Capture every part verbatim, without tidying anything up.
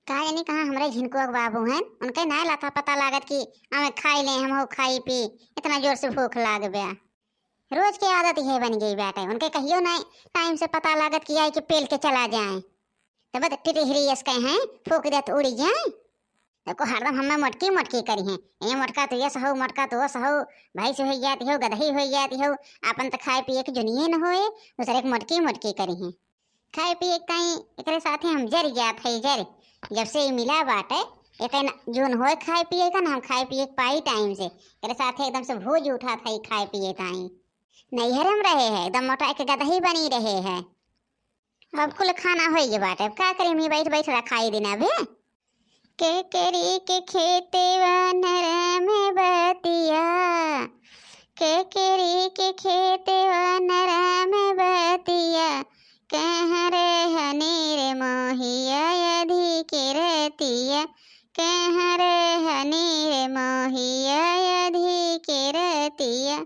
का जानी कहाँ हमरे झिनकुआ के बाबू हैं, उनके नाय लाथा पता लागत कि आवे खाई ले, हम हो खाई पी, इतना जोर से भूख लाग बा। रोज के आदत इहे बन गई बाटे, उनके कहियो नाय टाइम से पता लागत कि आई के पेल के चला जाए। तब तो टिटहिरी यस कहे हैं, फूक दे तो उड़ी जाए। देखो हरदम हमें मोटकी मोटकी करी हैं, ये मोटका तो यस हो, मोटका तो वस हो, भैंस हो जाती हो, गदही हो जाती हो, आपन तो खाए पिए के जुनिए न होए, दूसरे के मोटकी मोटकी करी हैं। खाए पिए के ताई एकरे साथे हम जर जात है, जर। जब से ई मिला बाटे, एक न जून होए खाए पिए का, ना हम खाए पिए के पाई टाइम से। एकरे साथे एकदम से भूज उठात है खाए पिए ताई। नैहरे में रहे है, एकदम मोटा एक गदही बनी रहे है। अब कुल खाना होई गए बाटे, अब का करी, मी बैठ बैठ रखाई दिन अबे। केकरी के खेते वानर में बतिया, केकरी के खेते वानर में बतिया, कहाँ रे हनी रे मोहिया अधी के रतिया, कहाँ रे हनी रे मोहिया अधी के रतिया।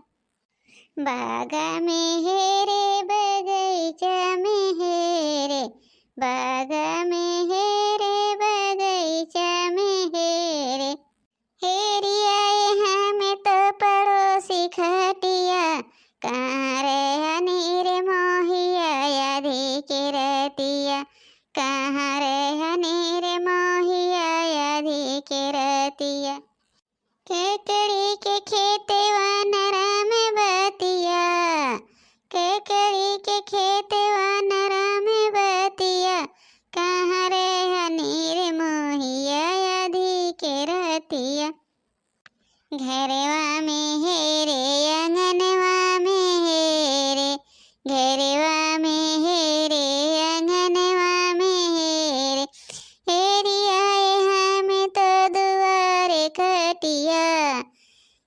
बाग में हे रे बगीचा में हे रे, बाग में हे रे बगीचा में हे रे, हेरिया यहाँ में तो पड़ोसी खटिया, कहाँ रे हनी रे मोहिया अधी के रतिया, कहाँ रे हनी रे मोहिया अधी के रतिया। केकरी के खेते वानर में बतिया, केकरी के खेते वानर में बतिया, कहाँ रे हनी रे मोहिया अधी के रतिया। घरवा में हे रे, अंगनवा में हे रे, घरवा में हे रे, अंगनवा में हे रे, हेरिया यहाँ में तो दुआरे खटिया,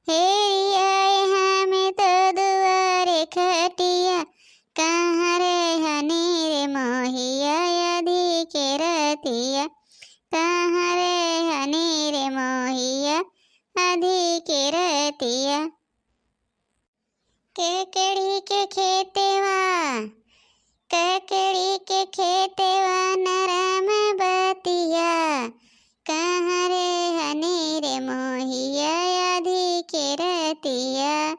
हेरिया यहाँ में तो दुआरे खटिया, कहाँ रे हनी रे मोहिया अधी के रतिया, कहाँ रे हनी रे मोहिया अधी के रतिया। केकरी के खेतेवा, केकरी के खेतेवा नरम बतिया, कहाँ रे हनी रे मोहिया अधी के रतिया,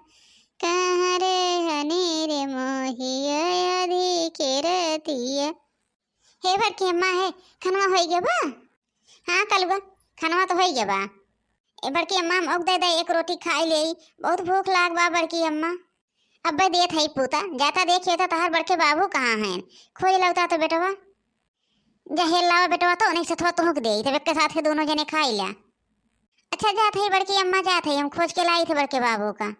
कहाँ रे हनी रे मोहिया अधी के रतिया। हे बड़की अम्मा, हे खनवा होई गया बा? हाँ कलुआ, खनवा तो होई गया बा। ए बड़की अम्मा, हम ओक दे दे, एक रोटी खाई ले, बहुत भूख लाग बा बड़की अम्मा। अब्बे देत हई पूता, जाता देखिए तो तहार बड़के बाबू कहाँ हैं, खोज लौता तो बेटवा। जा हेल लावा बेटवा, तो उन्हीं से थोड़ा तुहक दे, तब एक के साथ के दोनों जने खाई ला। अच्छा जात है बड़की अम्मा, जात है, हम खोज के लाई थे बड़के बाबू का।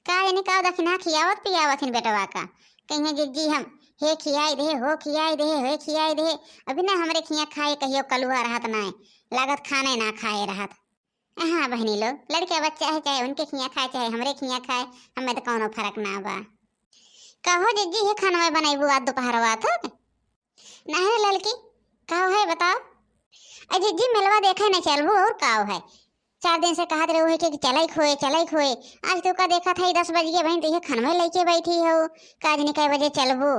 का जानी का दखिना खियावत पियावत हिन बेटवा का। कहिए जिज्जी हम हे खियाई दे, हो खियाई दे, हे खियाई दे। अभी ना हमरे खिया खाए कहियो कलुआ रहत नाय, लागत खाने ना खाए रहत। हाँ बहनी लोग, लड़का बच्चा है चाहे उनके खिया खाए चाहे हमरे खिया खाए, हमें तो कौनो फर्क ना बा। कहो जिज्जी हे खानवा बनैबू आज दोपहरवा तक? नहीं रे ललकी, का है बताओ? अरे जिज्जी, मेलवा देखे न चलबू और का है? चार दिन से कहत रहे है कि चलै खोए, चलै खोए। आज तो का देखत है दस बज गया बहन, तो ये खनवे लेके बैठी हो, का जानी कै बजे चलबू।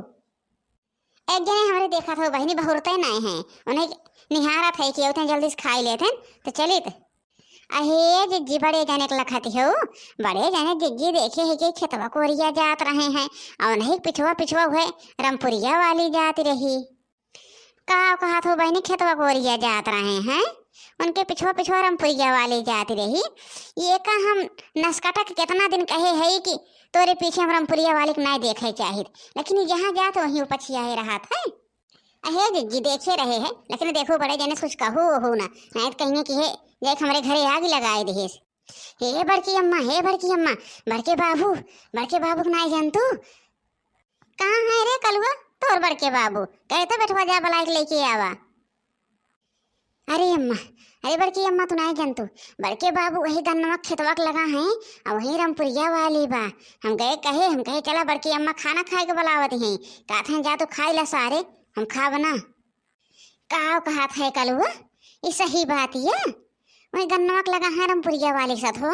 एक जने हमरे देखत हो बहनी बहुरते नहीं है, उन्हें निहारत है कि उतने जल्दी से खाई लेते हैं, तो चलित। अहे जिज्जी, बड़े जने के लखत हो, बड़े जने जिज्जी देखे है कि खेतवा कोरिया जात रहे हैं, और उन्हीं पिछवा पिछवा हुए रमपुरिया वाली जात रही। का कहत हो बहनी, खेतवा कोरिया जात रहे हैं, उनके पिछवा पिछवा रमपुरिया वाली जात रही। ये का हम नसकटा के कितना दिन कहे है कि तोरे पीछे हम रमपुरिया वाली के नहीं देखे चाहित, लेकिन ये जहाँ जात वहीं उपछिया है रहत है। अहे जिज्जी देखे रहे है, लेकिन देखो बड़े जने से कुछ कहू ओहू ना, नहीं तो कहिए कि हे जाए हमरे घरे आग लगाए दिहेस। हे बड़की अम्मा, हे बड़की अम्मा, बड़के बाबू, बड़के बाबू के नाई जानतू? कहाँ है रे कलुआ तोर बड़के बाबू? कहे तो बेटवा जा बलाइक लेके आवा। अरे अम्मा, अरे बड़की अम्मा, तू नाई जानतू, बड़के बाबू वही गन्नवा खेतवा के लगा है, और वही रमपुरिया वाली बा। हम गए कहे, हम कहे चला बड़की अम्मा खाना खाए के बुलावत हैं, कहत हैं जा तू खाई ला सारे, हम खाब ना। का कहत है कलुआ? ई सही बात ये। वही गन्नवा के लगा है रमपुरिया वाली के साथ हो।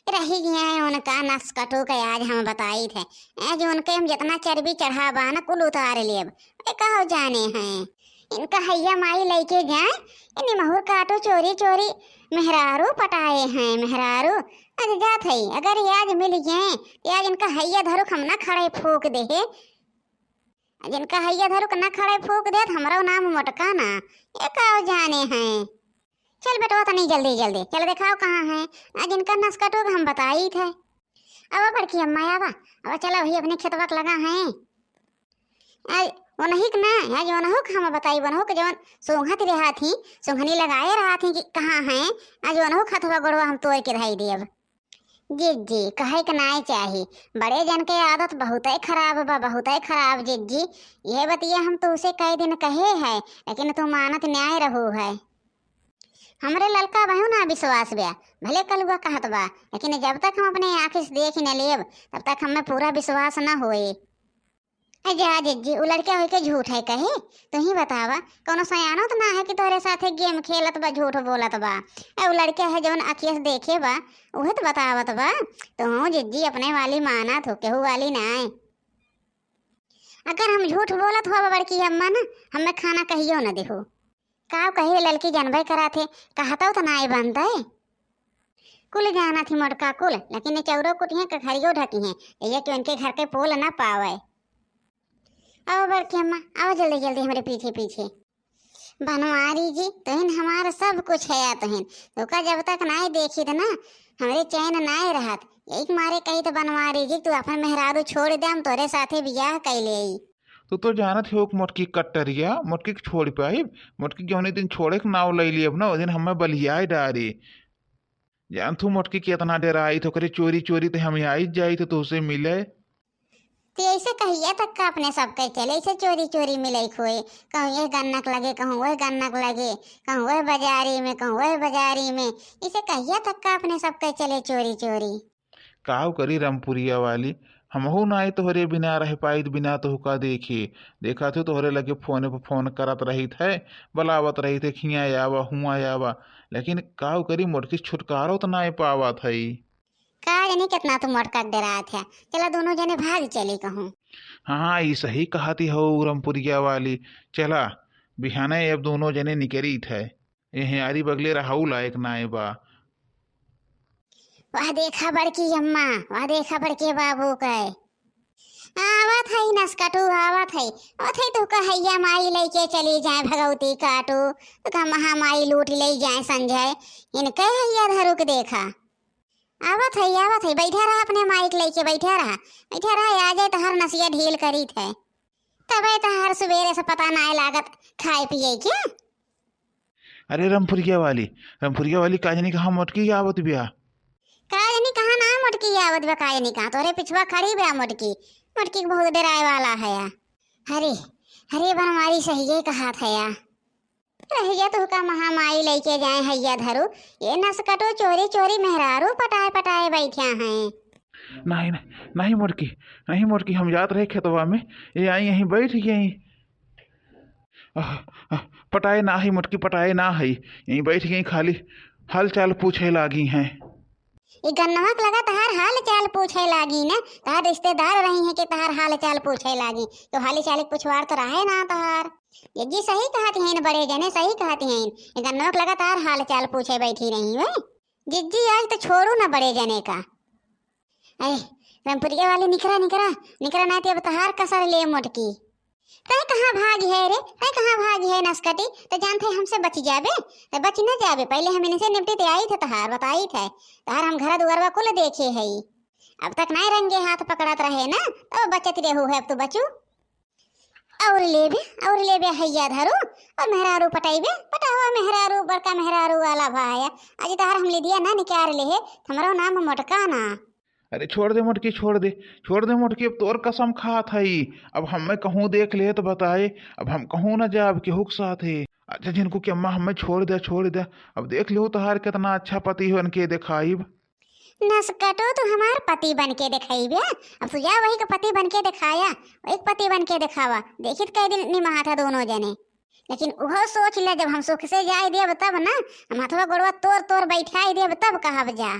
रही गया है उनका नस कटू के, आज हम बताई थे। ए, जो उनके हम जितना चर्बी चढ़ा बा ना, कुल उतार लेब। ए, कहो जाने हैं। इनका हैया माई लइके जाए, इन्हीं महुर काटो चोरी चोरी मेहरारू पटाए हैं, मेहरारू। आज जात है, अगर ये आज मिल गए, तो आज इनका हैया धरुक हम ना खड़े फूक दे हे। आज इनका हैया धरुक ना खड़े फूक दे, तो हमरो नाम मोटका ना, ये का जाने हैं। चल बेटवा, तनी जल्दी जल्दी चल, देखाओ कहाँ है। आज इनका नसकटो के हम बताई थे। अब बड़की अम्मा आवा, अब चला वही अपने खेतवा के लगा है। आज ओनही के ना, आज ओनहू के हम बताई, ओनहू के जवन सूंघत रहा थी, सूंघनी लगाए रहा थी कि कहाँ है, आज ओनहू खतवा गोड़वा हम तोड़ के धई देब। जिज्जी, कहे के नाय चाही, बड़े जन के आदत बहुतै खराब बा, बहुतै खराब जिज्जी। यह बतिया हम तुहसे कई दिन कहे है, लेकिन तू मानत नाय रहू है। हमरे ललका बहू ना विश्वास बा, भले कलुआ कहत बा, लेकिन जब तक हम अपने आँखी से देख न लेब, तब तक हमें पूरा विश्वास न होए। ए जा जिज्जी, उ लड़का होइके झूठ है कहे, तू ही बतावा, कौनो सयानो तो ना है कि तोहरे साथे गेम खेलत बा, झूठ बोलत बा। ए, उ लड़का है जौन अखिया से देखे बा, उहे तो बतावत बा। तू जिज्जी अपने वाली मानत हो, केहू वाली नाय। अगर हम झूठ बोलत हो बड़की अम्मा ना, हमें खाना कहियो न देहू। का कही रे ललकी, जानबे कराथे, कहतौ त नाय बनतै। कुल जानत ही मोटका कुल, लेकिन ये चौरो कुटिहे कखरियो ढकिहे, ये कि उनके घर के पोल ना पावे। आओ बड़की अम्मा, आओ जल्दी जल्दी हमरे पीछे पीछे। बनवारी जी, तुहिन हमार सब कुछ है या तुहिन, तोका जब तक नाय देखित ना, हमरे चैन नाय रहत। यही के मारे कही तो बनवारी जी, तू अपन मेहरारू छोड़ दे, हम तोरे साथे बियाह कैले आई। तू तो जानत हो कि मोटकी कट्टरिया, मोटकी के छोड़ पाइब, मोटकी जौने दिन छोड़े के नाव ले लियब ना, ओ दिन हमें बलियाए डारी। जानत हूँ मोटकी कितना डेराई, तो करे चोरी चोरी ते हम आई जाई तो तुझसे मिले। ते ऐसे कहिया तक का अपने सबके चले, ऐसे चोरी चोरी मिले खोए, कहूँ ये गन्नक लगे, कहूँ वह गन्नक लगे, कहूँ वह बाजारी में, कहूँ वह बाजारी में, ऐसे कहिया तक का अपने सबके चले चोरी चोरी। काव करी रामपुरिया वाली, हमहू नाई तोहरे बिना रह पाइत, बिना तोहका देखे। देखा तो तोहरे लगे फोने पे फोन करत रहित है, बुलावत रहित है, हियाँ आवा, हुआँ आवा, लेकिन काव करी मोटकी छुटकारो तो नाई पावत है। का जानी कितना तू मोटका के डरात है, चला दोनों जने भाग चली कहूँ। हाँ, ई सही कहती हो रामपुरिया वाली, चला बिहाने अब दोनों जने निकरीत है। एहे आरी बगले रहऊ लायक नाय बा। वाह देखा बड़की अम्मा, वाह देखा बड़के बाबू के। आवत है नसकटू, आवत है। आवत है तो कहैया माई लइके चली जाए भगवती काटू। तो का महामाई लूट ले जाए संजय। इनके हैया धरुक देखा। आवत है, आवत है, बैठा रहा अपने माई के लइके, बैठा रहा, बैठा रहा, आ जाए तो हर नसिया ढील करीत है। तबे तो हर सुबेरे से पता नाय लागत खाए पिए के। अरे रामपुरिया वाली, रामपुरिया वाली, का जानी कहाँ मोटकी आवत बिया। का जानी कहाँ ना मोटकी आवत बा, का जानी कहाँ तोरे पिछवा खड़ी बा मोटकी। मोटकी के बहुत डराए वाला है या। अरे, अरे बनवारी सही ये कहा था या। रहिया तू का महामाई लइके जाए हैया धरू, ये नसकटो चोरी चोरी मेहरारू पटाए पटाए बैठा हैं। नहीं, नहीं, नहीं मोटकी, नहीं मोटकी, हम जात रहे खेतवा में, ये आई यहीं बैठ गई। आह, आह, पटाए ना है मोटकी, पटाए ना है, यहीं बैठ गई, खाली हाल चाल पूछे लागी हैं। ई गन्नवा के लगा तहार हाल चाल पूछे लागी न, तहार रिश्तेदार रही हैं कि तहार हाल चाल पूछे लागी, तो हाली चाल के पुछवार तो रहे ना तहार। जिज्जी सही कहत हैं बड़े जने, सही कहत हैं, ई गन्नवा के लगा तहार हाल चाल पूछे बैठी रही हुए। जिज्जी आज तो छोड़ू ना बड़े जने का। अरे रामपुरिया वाली निकरा, निकरा, निकरा ना, ते अब तहार कसर ले मोटकी। तै कहाँ भागी है रे, तै कहाँ भागी है नसकटी? तै जानत है हमसे बची जाबे, तै बची न जाबे। पहिले हम इनसे निपटी ते आइत है तहार, बताइत है। तहार हम घर दुआरवा कुल देखे है। अब तक नाय रंगे हाथ पकड़त रहे ना, तो बचत रहू है, अब तू बचू। और लेबे, और लेबे हैया धरू, और मेहरारू पटैबे, पटावा मेहरारू, बड़का मेहरारू वाला भाया। आज तहार हम लिदिया ना निकार ले है, हमरो नाम मोटका ना। अरे छोड़ दे मोटकी, छोड़ दे, छोड़ दे मोटकी, अब तोर कसम खात हई। अब हमें कहूँ देख ले तो बताए, अब हम कहूँ ना जाब केहू के साथे। अच्छा झिनकू के अम्मा, हमें छोड़ दे, छोड़ दे। अब देख लिहो तहार कितना अच्छा पति हो, इनके देखाइब। नसकटो तू हमार पति बन के देखाइबे। अब तू जा वही के पति बन के देखाया, वही के पति बन के देखावा, देखित कई दिन निमहात है दोनों जने। लेकिन उहो सोच ले, जब हम सुख से जाए देब तब ना, हम हथवा गोड़वा तोर तोर बैठाई देब तब कहब जा।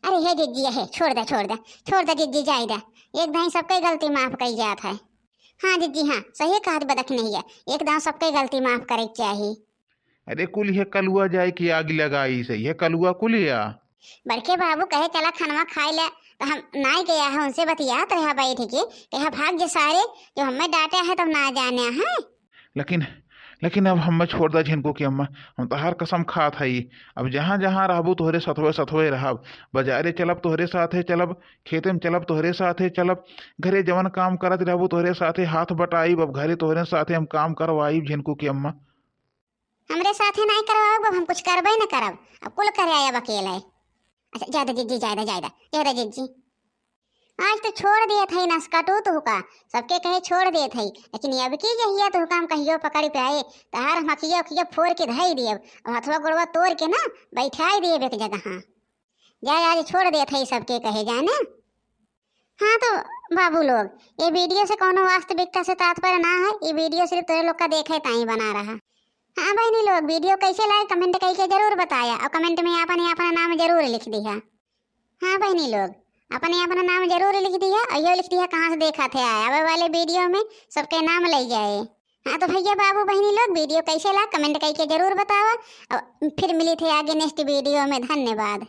अरे हे जिज्जी, हे छोड़ दे, छोड़ दे, छोड़ दे जिज्जी, जाए दे। एक दाई सबके गलती माफ कई जात है। हाँ जिज्जी, हाँ, सही कहत बदखिनहिया, एकदम सबके गलती माफ करे के चाही। अरे कुल यह कलुआ जाए कि आग लगाई से, यह कलुआ कुल या। बड़के बाबू कहे चला खनवा खाए ले, तो हम नाई गया है, उनसे बतियात रहा बैठ के, कहे भाग जे सारे, जो हमें डांटे है तब ना जाने हैं। लेकिन, लेकिन अब हमें छोड़ दा झिनको की अम्मा, हम तहार कसम खात हई। अब जहाँ जहाँ रहबू तोहरे सथवे सथवे रहब, बाजारे चलब तोहरे साथे चलब, खेते में चलब तोहरे साथे चलब, घरे जवन काम करत रहबू तोहरे साथे हाथ बटाइब, अब घरे तोहरे साथे हम काम करवाइब झिनको की अम्मा। हमरे साथे नाई करवाओ, अब हम कुछ करबे न करब, अब कुल करे आयब अकेले। अच्छा, जायदा जिज्जी, जायदा, जायदा, जायदा जिज्जी। आज तो छोड़ दिए थे नसकटू तुहका, सबके कहे छोड़ दिए थे, लेकिन अब की जहिया तुहका हम कहियो पकड़ पाए, तहार हम अखियो अखियो फोड़ के धई दियब, अब हथवा गोड़वा तोड़ के ना बैठाई दियब एक जगह। जाए, आज छोड़ दिए थे सबके कहे जाने। हाँ तो बाबू लोग, ये वीडियो से कौनो वास्तविकता से तात्पर्य ना है, ये वीडियो सिर्फ तोरे लोग का देखे ताई बना रहा। हाँ बहनी लोग, वीडियो कैसे लागे कमेंट करके जरूर बताया और कमेंट में आपन आपन नाम जरूर लिख दिया। हाँ बहनी लोग, अपने अपना नाम जरूर लिख दिया और यो लिख दिया कहाँ से देखा थे आए। आवे वाले वीडियो में सबके नाम ले जाए। हाँ तो भैया बाबू बहनी लोग, वीडियो कैसे लाग कमेंट करके जरूर बतावा और फिर मिली थे आगे नेक्स्ट वीडियो में। धन्यवाद।